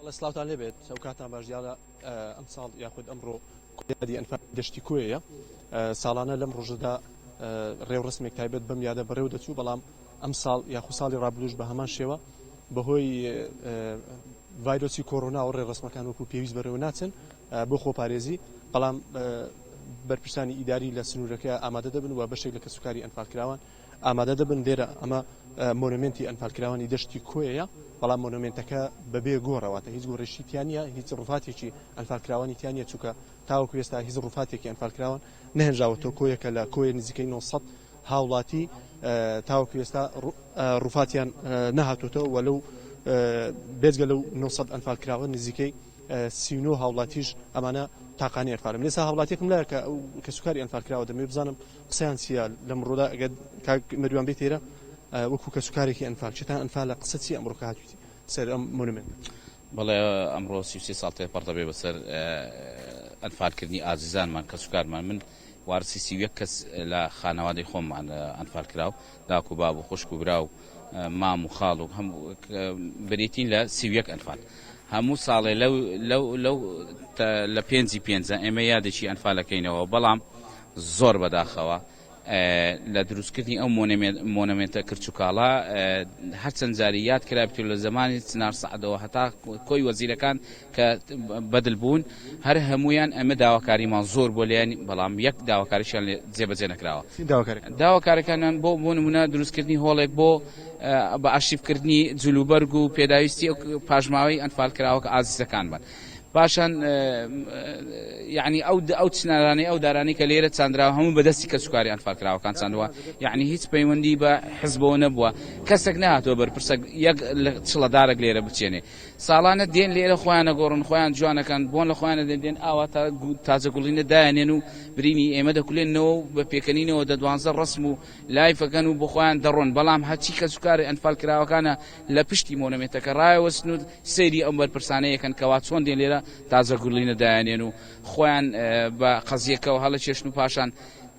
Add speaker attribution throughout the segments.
Speaker 1: بەڵێ سڵاوتان لێبێت ئەو کاتان باش دیارە ئەمساڵ یاخود ئەمڕۆ یادی ئەنفال دەشتی کۆیە ساڵانە لەم ڕۆژەدا ڕێوڕسمێک تایبەت بەم یادە بەڕێوە دەچوو بەڵام ئەم ساڵ یاخود ساڵی ڕابردووش بە هەمان شێوە بەهۆی ڤایرۆسی کۆرۆنا و ڕێڕسمەکان وەکو پێویست بەڕێوە ناچن بۆ خۆپارێزی بەڵام بەرپرسانی ئیداری لە سنوورەکە ئامادە دەبن و بەشێک لە کەسوکاری ئەنفالکراوان ئامادە دەبن لێرە ئەمە مۆنۆمێنتی ئەنفالکراوانی دەشتی کۆیەیە بەڵام مۆنۆمێنتەکە بەبێ گۆڕە واتە هیچ گۆڕێکی تیا نییە هیچ ڕوفاتێکی ئەنفالکراوانی تیا نییە چونکە تاوەکو ئێستا هیچ ڕوفاتێکی ئەنفالکراوان نەهێنراوەتەوە کۆیەکە لە کۆیە نزیکەی 900 هاوڵاتی تاوەکو ئێستا ڕوفاتیان نەهاتوتەوە و لەو بێجگە لەو 900 ئەنفالکراوە نزیکەی 39 هاوڵاتیش ئەمانە تاقانی ئەنفالم لێسا هاوڵاتیەکم لایە کە ئەو کەسوکاری ئەنفالکراوە دەمەوێت بزانم قسەیان چییە لەمڕۆدا ئەگەر کاک مەریوان بێت ئێرە وەکو کەسوکارێکی ئەنفال چێتان ئەنفالە قسە چی ئەمڕۆ کە هاتوویت سەر ئەم مۆنومێنتە؟
Speaker 2: بەڵێ ئەمڕۆ 33 ساڵ تێپەڕ دەبێ بەسەر ئەنفالکردنی ئازیزانمان کەسوکارمان من وارسی 31 کەس لە خانەوادەی خۆممان ئەنفال کراو داک و باب و خوشک و برا و مام و خاڵ و هەم بریتین لە 31 ئەنفال هەموو ساڵێ لەو لەو لەو لە پێنجی پێنجە ئێمە یادێکی ئەنفالەکەینەوە بەڵام زۆر بەداخەوە لە دروستکردنی ئەو مۆنەمێنتە کرچ و کاڵە هەرچەند جاری یاد کرابێت و لە زەمانی چنار سەعدەوە هەتا کۆی وەزیرەکان کە بەدل بوون هەر هەمویان ئەمە داواکاریمان زۆر بۆ لێیان بەڵام یەک داواکاریشیان لێ جێبەجێ نەکراوە داواکارەکانیان بۆ بۆ نمونە دروستکردنی هۆڵێک بۆ بە ئەرشیفکردنی جلوبەرگ و پێداویستی پاشماوەی ئەنفالکراوە کە ئازیزەکان بن. پاشان یعنی ئەو ئەو چنارانەی ئەو دارانەی کە لێرە چاندراوە هەموو بەدەستی کەسوکاری ئەنفالکراوەکان چاندووە یعنی هیچ پەیوەندی بە حزبەوە نەبووە کەسێک نهاتووە بەرپرسە یەک چڵە دارێک لێرە بچێنێ ساڵانە دێن لێرە خۆیان نەگۆڕن خۆیان جوانەکەن بۆن لە خۆیانە دێن دێن ئاوا تا تازە گوڵینە دایانێن و برینی ئێمە دەکولێنەوە و بە پێکەنینەوە دە دوانزە ڕسم و لایفەکەن و بۆ خۆیان دەڕۆن بەڵام هەرچی کەسوکاری ئەنفالکراوەکانە لە پشتی مۆنەمێنتەکە ڕایەوەستن و سەیری ئەم بەرپرسانە یەکەن کەوا چۆن دێن لێرە تازە گوڵینە دایانێن و خۆیان بە قەزیەکەوە هەڵەکێشن و پاشان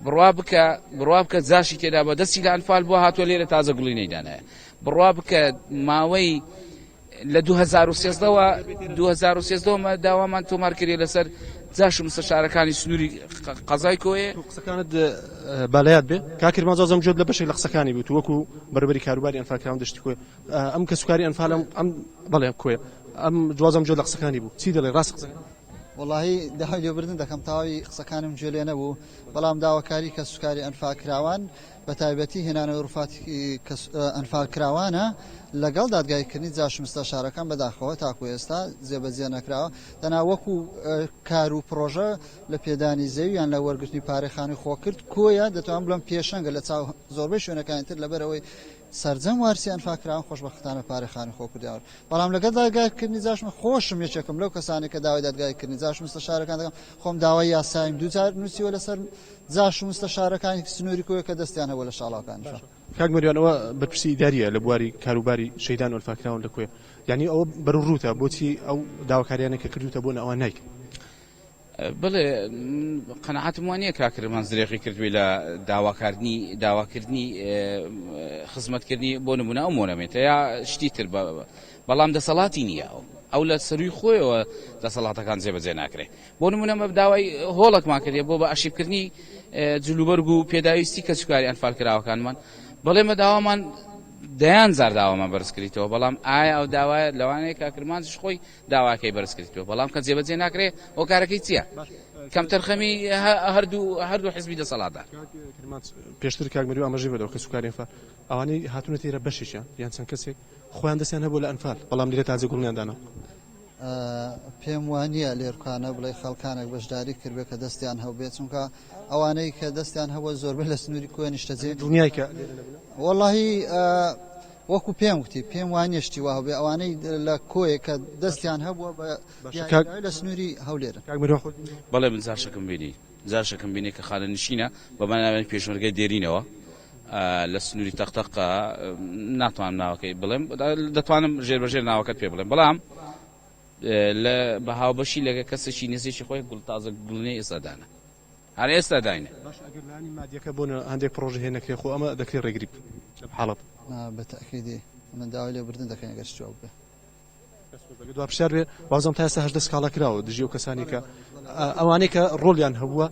Speaker 2: بڕوا بکە بڕوا بکە جاشی تێدا بە دەستی لە ئەنفال بووە هاتووە لێرە تازە گوڵینەی دانایە بڕوا بکە ماوەی لە 2013ەوە 2013ەوە داوامان تۆمار کردی لەسەر جاش و مستەشارەکانی سنووری قەزای کۆیە
Speaker 1: قسەکانت بالایات بێ کاک کرمانج ئازم گوێت لە بەشێک لە قسەکانی بوو وەکو بەربەری کاروباری ئەنفالکراوان دەشتی کۆیە ئەم کەسوکاری ئەنفال ئەم بەڵێ کۆیە ئەم جوازم گوێت لە قسەکانی بوو چی دەڵێ ڕاست قسە
Speaker 3: وەڵاهی داوای لێبوردن دەکەم تەواوی قسەکانم گوێ لێ نەبوو بەڵام داواکاری کەسوکاری ئەنفالکراوان بە تایبەتی هێنانەوەی ڕوفاتی ئەنفالکراوانە لەگەڵ دادگایکردنی جاش مستەشارەکان بەداخەوە تاکو ئێستا جێبەجێ نەکراوە تەنها وەکو کار و پڕۆژە لە پێدانی زەوی یان لە وەرگرتنی پارەی خانووی خۆکرد کۆیە دەتوانم بڵێم پێشەنگە لە چاو زۆربەی شوێنەکانی تر لەبەرئەوەی سەرجەم وارسی ئەنفاکراوان خۆشبەختانە پارەی خانووی خۆکردیان وەرگرت بەڵام لەگەڵ دادگایکردنی جاش من خۆشم یەکێکم لەو کەسانەی کە داوای دادگایکردنی جاش مستەشارەکان دەکەم خۆم داوای یاسایم دووجار نووسیوە لەسەر جاش و مستەشارەکانی سنووری کۆیە کە دەستیان هەبووە لە شاڵاوەکانیشا.
Speaker 1: کاک مەریوان ئەوە بەرپرسی ئیداریە لە بواری کاروباری شەهیدان و ئەنفالکراون لە کۆیە یانی ئەوە بەرەو ڕووتە بۆچی ئەو داواکاریانە کە کردووتە بۆ ئەوان نایکەن؟
Speaker 2: بەڵێ قەناعەتم وا نییە کاک کرمان زرێغی کردبێ لە داواکردنی داواکردنی خزمەتکردنی بۆ نمونە ئەو مۆنەمێنتە یا شتی تر بەڵام دەسەڵاتی نییە ئەو ئەو لە سەروی خۆیەوە دەسەڵاتەکان جێبەجێ ناکرێ بۆ نمونە مە داوای هۆڵێکمان کردێ بۆ بە ئەرشیفکردنی جلوبەرگ و پێداویستی کەسوکاری ئەنفالکراوەکانمان بەڵێ مە داوامان دەیان جار داوامان بەرز کردیتەوە بەڵام ئایا ئەو داوایە لەوانەیە کاک کرمانجش خۆی داواکەی بەرز کردیتەوە بەڵام کە جێبەجێ ناکرێ هۆکارەکەی چییە؟ کەمتەرخەمی هەردوو هەردوو حزبی دەسەڵاتدار.
Speaker 1: پێشتر کاک مەریو ئاماژەی بەداوە کەسوکاری ئەنفال ئەوانەی هاتوونەتە ئێرە بەشێکیان یان چەند کەسێک خۆیان دەستیان هەبووە لە ئەنفال بەڵام لێرە تازە گوڵیان داناوە.
Speaker 3: پێم وا نییە لێرکانە بڵێ خەڵکانێک بەشداری کردبێ کە دەستیان هەبێ چونکە ئەوانەی کە دەستیان هەبووە زۆربەی لە سنووری کۆیە نیشتەجێ
Speaker 1: دڵنیای کە لێرە نەبوونە؟
Speaker 3: وەڵاهی وەکو پێم وتی پێم وا نییە شتی وا هەبێ ئەوانەی لە کۆیە کە دەستیان هەبووە بە دیاریکراوی لە سنووری هەولێرن.
Speaker 1: کاک مەروان خۆت بینی؟
Speaker 2: بەڵێ من جاشەکم بینی جاشەکم بینی کە خانەنشینە بە ناوی پێشمەرگەی دێرینەوە لە سنووری تەقتەق ناتوانم ناوەکەی بڵێم دەتوانم ژێر بەژێر ناوەکەت پێ بڵێم بەڵام لە بە هاوبەشی لەگە کەسێکی نزیکی خۆی گوڵ تازە گوڵنەی ئێستا دانا هەر ئێستا داینە.
Speaker 1: باش ئەگەر لایەنی مادیەکە بۆ هەندێک پڕۆژە هەیە نەکرێ خۆ ئەمە دەکرێ ڕێگری بکرێ لەم حاڵەتە.
Speaker 3: نا بە تەئکیدی من داوای لێبوردن دەکەین ئەگەر شتی وا بووبێ.
Speaker 1: دەست خۆش. دوا پرسیار بێ وازم تا ئێستا 18 سکاڵا کراوە دژی ئەو کەسانی کە ئەوانەی کە ڕۆڵیان هەبووە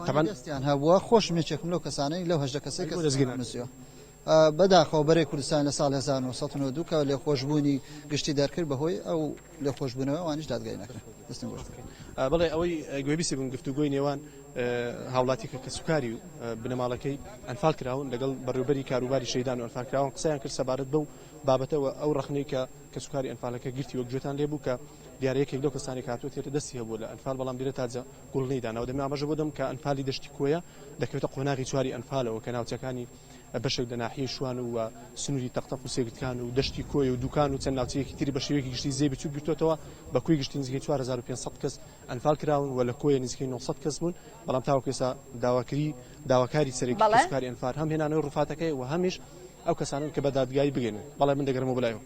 Speaker 3: تەبعەن دەستیان هەبووە، خۆشم یەکێکم لەو کەسانەی لەو 18 کەسەی کە سکاڵام نووسیوە. بەداخەوە بەرەی کوردستان لە ساڵی 1992 کە لێخۆشبوونی گشتی دەرکرد بەهۆی ئەو لێخۆشبوونەوە ئەوانیش دادگایی نەکران. دەستم خۆش بێت.
Speaker 1: بەڵێ ئەوەی گوێبیستی بوون گفتوگۆی نێوان هاوڵاتی کە کەسوکاری و بنەماڵەکەی ئەنفال کراون لەگەڵ بەڕێوبەری کاروباری شەیدان و ئەنفالکراوان قسەیان کرد سەبارەت بەو بابەتەوە ئەو ڕەخنەی کە کەسوکاری ئەنفالەکە گرتی وەک گوێتان لێ بوو کە دیارە یەکێک لەو کەسانی کە هاتووە تێرە دەستی هەبووە لە ئەنفال بەڵام دیرە تاجە گوڵ نەیدانەوە دەمێ ئاماژە بۆ دەم کە ئەنفالی دەشتی کۆیە دەکەوێتە قۆناغی چواری ئەنفالەوە کە ناوچەکانی بەشێک لە ناحیەی شوان و سنووری تەقتەق و سێگرتکان و دەشتی کۆیە و دوکان و چەند ناوچەیەکی تری بە شێوەیەکی گشتی زێی بچووک گرتووەتەوە بە کۆی گشتی نزیکەی 4500 کەس ئەنفال کراون و لە کۆیە نزیکەی 900 کەس بوون بەڵام تاوەکو ئێستا داواکری داواکاری سەرەکی کەسوکاری ئەنفال هەم هێنانەوەی ڕوفاتەکەی و هەمیش ئەو کەسانەن کە بە دادگایی بگەن. بەڵێ من دەگەڕێمەوە بۆ لای ئەو.